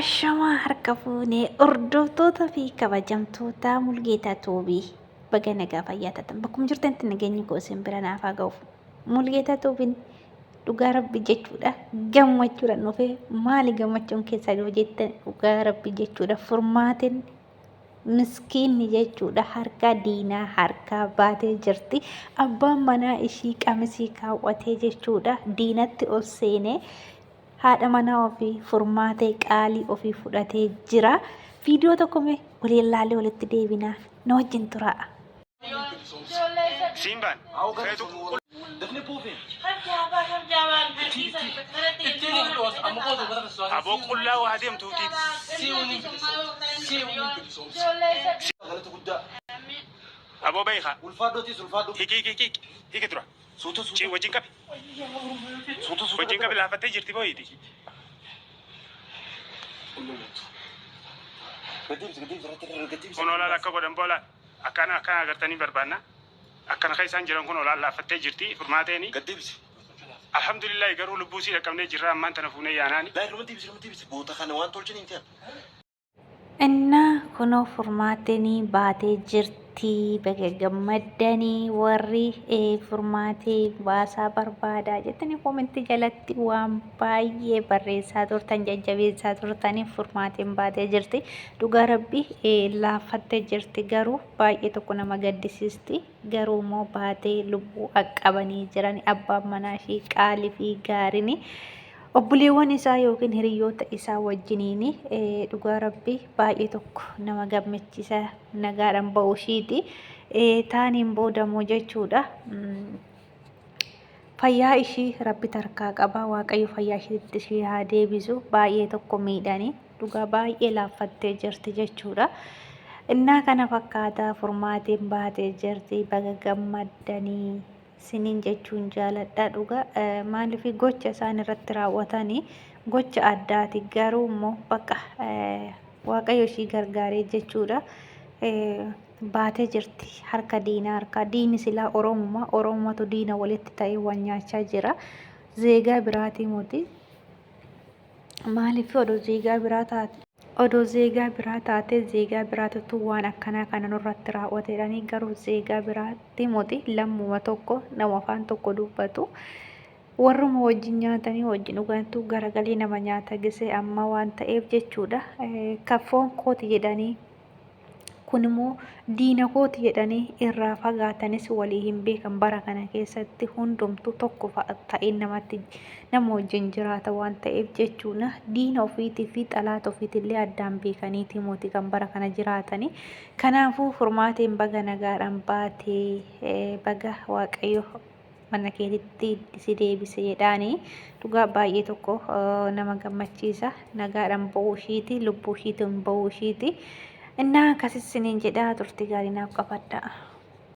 Ashamaa harka fuunee hordoftoota fi kabajamtoota Mulgeetaa Tuubii baga nagaa fayyaa taatan bakkuma jirtanitti nageenyi koo isin bira naaf haa ga'u. Mulgeetaa Tuubiin dhugaa rabbi jechuudha gammachuudhaan dhufee maali gammachuun keessaa yoo jettan dhugaa rabbi jechuudha furmaateen miskiinni jechuudha harka diinaa harkaa baatee jirti. Abbaan manaa ishii qamisii kaawwatee jechuudha diinatti ol seenee haadha manaa ofii furmaatee qaalii ofii fudhatee jira. Viidiyoo tokko mee waliin laallee walitti deebinaa na wajjin turaa. Siimbaan feetu aboo qullaa waa deemtuuti. Aboo beekaa. Hiki hiki hiki hiki dura. Ci wajjin qabi. Wajjin qabi laafattee jirti booyiti. Kun olaal akka godhan boolaan akkana akkana agartanii barbaanna. Akkana kan isaan jiran kun olaal laafattee jirti furmaateeni. Alhamdulillahi garuu lubbuu sii dhaqqabnee jirra ammaan tana fuunee yaanaani. Innaa kunoo furmaateen baatee jirti baga gammaddanii warri furmaatee baasaa barbaadaa jettanii koomentii jalatti waan baay'ee barreessaa turtan jajjabeessaa turtanii furmaateen baatee jirti dhugaa rabbi laaffattee jirti garuu baay'ee tokko nama gaddisiisti garuu immoo baatee lubbuu qaqqabanii jiran abbaan manaa ishii qaalii fi gaarini. Obboleewwan isaa yookiin hiriyyoota isaa wajjiniin dhugaa rabbi baay'ee tokko nama gammachiisa nagaadhaan ba'uu ishiiti. Taaniin booda immoo jechuudha. Fayyaa ishii rabbi tarkaa qaba. Waaqayyo fayyaa ishiitti ishii haa deebisu. Baay'ee tokko miidhanii dhugaa baay'ee laaffattee jirti jechuudha. Innaa kana fakkaata furmaatiin baatee jirti baga gammaddanii. Sinin jechuun jaaladha dhuga maaliif gocha isaan irratti raawwatani gocha addaati garuu immoo bakka waaqayyo ishii gargaaree jechuudha baatee jirti harka diinaa harka diini silaa oromuma oromumatu diina walitti ta'ee wal nyaachaa jira zeegaa biraatii moti Maaliif odoo zeegaa biraa taate odoo zeegaa biraa taatee zeegaa biraatutu waan akkanaa kana nurratti raawwate jedhanii garuu zeegaa biraatti moti lammuma tokko nama afaan tokko dubbatu warruma wajjin nyaatanii wajjin dhugantu garagalee nama nyaata gisee amma waan ta'eef jechuudha. Kan foon kooti jedhanii Kun immoo diina kooti jedhanii irraa fagaatanis walii hin beekan bara kana keessatti hundumtu tokko ta'ee namatti nama wajjin jiraata waan ta'eef jechuudha. Diina ofiitii fi xalaata ofiitillee addaan beekaniiti moti kan bara kana jiraatani. Kanaafuu furmaateen baga nagaadhaan baatee baga waaqayyo mana keetitti si deebise jedhaani dhugaa baay'ee tokko nama gammachiisa nagaadhaan ba'uu ishiiti lubbuu ishiitiin ba'uu ishiiti innaa akkasis siniin jedhaa turtii gaarii naaf qabadha.